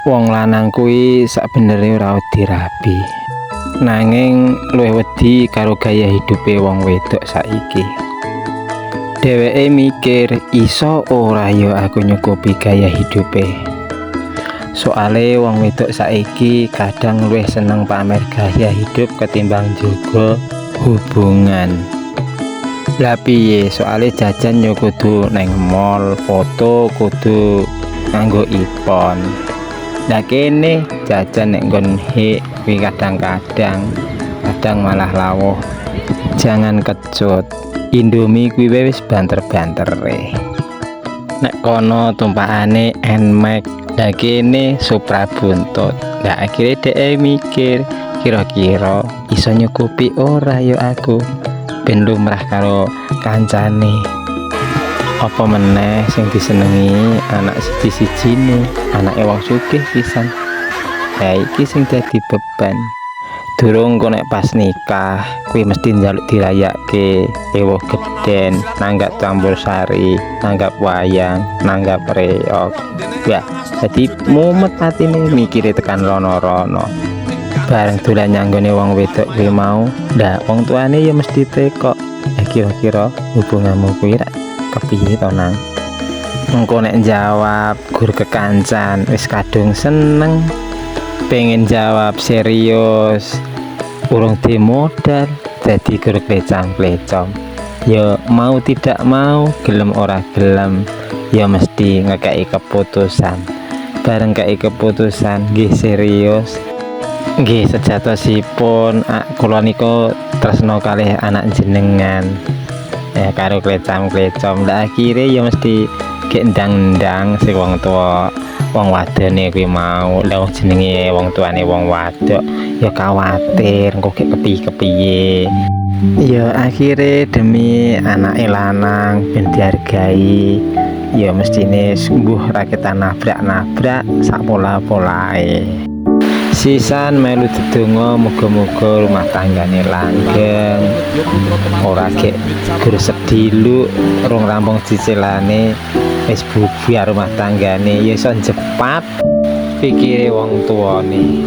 Wong lanang kuwi sakbenere ora wedi rabi. Nanging luwih wedi karo gaya hidupe wong wedok saiki. Dheweke mikir, iso ora ya aku nyukupi gaya hidupe. Soale wong wedok saiki kadang luwih seneng pamer gaya hidup ketimbang njaga hubungan. Lah piye, soale jajan yo kudu neng mall, foto kudu nganggo iPhone. Lah kene jajan nek nggon hik kuwi kadang-kadang, kadang malah lawuh jangan kecut. Indomie kuwi wis banter-bantere. Nek kono tumpakane Nmax, lah kene Supra buntut. Lah akhirnya dhek mikir, kira-kira iso nyukupi ora yo aku, ben lumrah karo kancane. Apa meneh sing disenengi anak siji-sijine, anake wong sugih pisan. Lah iki sing dadi beban. Durung engko nek pas nikah kuwi mesti njaluk dirayake ewuh gedhen, nanggap campur sari, nanggap wayang, nanggap reog. Ya, dadi mumet atine mikire tekan rono-rono. Bareng dolan nyanggone wong wedok kuwi mau, lah wong tuane ya mesti tekok. Lah kira-kira hubunganmu kuwi rak kepiye to, Nang? Engko nek jawab gur kekancan wis kadung seneng. Pengen jawab serius urung dimodal, dadi gur klecam-klecom. Ya mau tidak mau, gelem ora gelem, ya mesti ngekeki keputusan. Bareng kei keputusan nggih serius. Nggih, sejatosipun kula niku tresno kalih anak jenengan. Ya karo klecam-klecom. Lah akhire ya mesti gek ndang-ndang sing wong tuwa wong wadone kuwi mau. Lah wong jenenge wong tuane wong wadok ya kuwatir engko gek kepiye-kepiye. Ya akhire demi anake lanang ben dihargai, ya mestine sungguh raketan nabrak-nabrak sak pola-polae. Sisan melu dedonga muga-muga rumah tanggane langgeng, ora gek gur sedilu rung rampung cicilane wis bubar rumah tanggane, ya iso jepat pikire wong tuane.